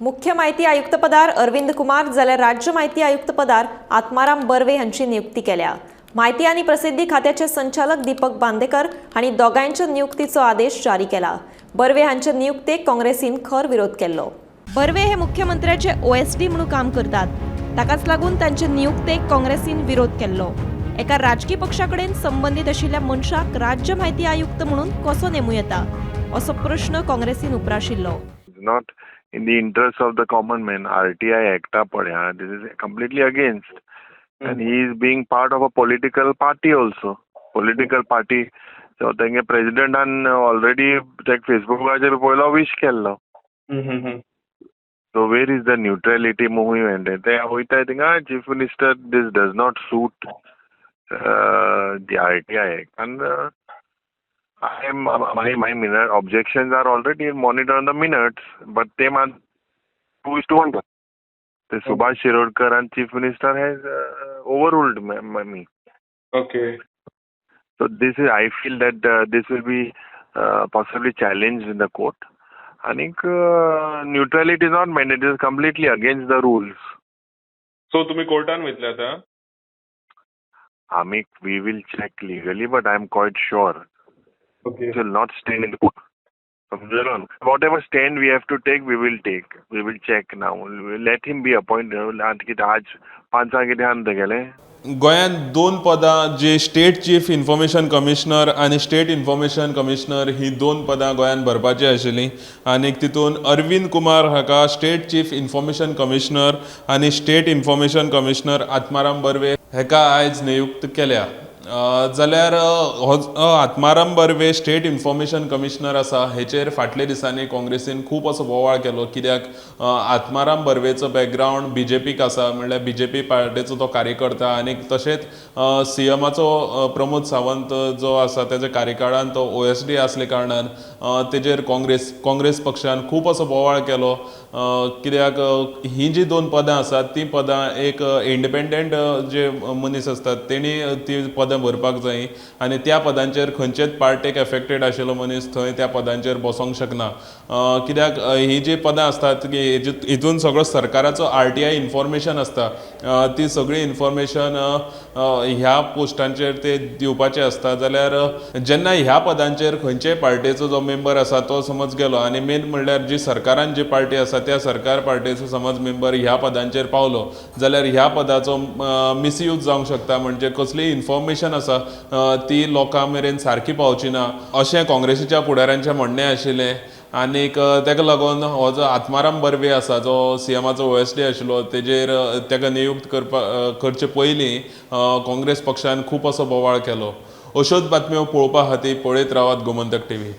मुख्य माहिती आयुक्तपदार अरविंद कुमार जाल्यार राज्य माहिती आयुक्तपदार आत्माराम बर्वे हांची नियुक्ती केल्या. माहिती आनी प्रसिद्धी खात्याचे संचालक दीपक बांदेकर हांणी दोगांयच्या नियुक्तीचो आदेश जारी केला. बर्वे हांच्या नियुक्तेक काँग्रेसीन खर विरोध केल्लो. बर्वे हे मुख्यमंत्र्याचे ओएसडी म्हणून काम करतात. ताकाच लागून तांचे नियुक्तेक काँग्रेसीन विरोध केल्लो. एका राजकी पक्षा कडेन संबंदीत आशिल्ल्या मनशाक राज्य माहिती आयुक्त म्हणून कसो नेमूं येता, असो प्रश्न काँग्रेसीन उप्राशिल्लो. Not in the interest of the common man. RTI Act पळय, this is completely against, and he is being part of a political party also. Political party, so तेंगे प्रेसिडेंटान ऑलरेडी तेक फेसबुकाचेर पयलो विश केल्लो. So where is the neutrality movement? ते वयताय थिंगा chief minister, this does not suit the RTI Act, and I am my minute objections are already monitored on the minutes, but ते मात 2:1. ते Subhash Shirodkar and Chief Minister has overruled me. So this is, I feel that this will be possibly challenged in the court. आनीक neutrality is not meant, it is completely against the rules. So तुमी कोर्टान वयतले आतां? आमी we will check legally, but I am quite sure it will not stand in the court. समजलो न्हू? Whatever stand we have to take, we will take. We will check now. Let him be appointed. आतां कितें, आज 5 कितें आहा न्हू तेगेलें. गोंयांत दोन पदां जी स्टेट चीफ इन्फॉर्मेशन कमिशनर आनी स्टेट इन्फॉर्मेशन कमिशनर ही दोन पदां गोंयांत भरपाची आशिल्लीं आनी तितून अरविंद कुमार हाका स्टेट चीफ इन्फॉर्मेशन कमिशनर आनी state information commissioner Atmaram Barve हेका आयज नियुक्त केल्या. जाल्यार हो Atmaram Barve state information commissioner आसा, हेचेर फाटल्या दिसांनी काँग्रेसीन खूब असो बोवाळ केलो, कित्याक आत्माराम बर्वेचो बॅकग्रावंड बीजेपीक आसा, म्हणल्यार बीजेपी पार्टेचो तो कार्यकर्ता आनी तशेंच सीएमाचो प्रमोद सावंत जो आसा तेज्या कार्यकाळान तो ओएसडी आसले कारणान तेजेर काँग्रेस पक्षान खूब असो बोवाळ केलो, कित्याक ही जी दोन पदां आसात ती पदां एक इंडिपेंडंट जे मनीस आसतात तेणी ती पदां भरपाक जाय आनी त्या पदांचेर खंयचेच पार्टेक एफेक्टेड आशिल्लो मनीस थंय त्या पदांचेर बसोंक शकना, कित्याक ही जी पदां आसतात की हितून सगळो सरकाराचो आरटीआय इन्फॉर्मेशन आसता, ती सगळी इन्फॉर्मेशन ह्या पोस्टांचेर ते दिवपाचे आसता. जाल्यार जेन्ना ह्या पदांचेर खंयचेय पार्टेचो जो मेंबर आसा तो समज गेलो आनी मेन म्हणल्यार जी सरकारान जी पार्टी आसा त्या सरकार पार्टेचो समज मेंबर ह्या पदांचेर पावलो जाल्यार ह्या पदाचो मिसयूज जावंक शकता, म्हणजे कसलीय इन्फॉर्मेशन आसा ती लोकां मेरेन सारकी पावची ना, अशें काँग्रेसीच्या फुडाऱ्यांचें म्हणणें आशिल्लें. आनीक ताका लागून हो जो आत्माराम बर्वे आसा, जो सीएमाचो ओएसडी आशिल्लो, तेजेर ताका नियुक्त करपा करचे पयलीं काँग्रेस पक्षान खूब असो बोवाळ केलो. अश्योच बातम्यो पळोवपा खातीर पळयत रावात गोमंतक टीव्ही.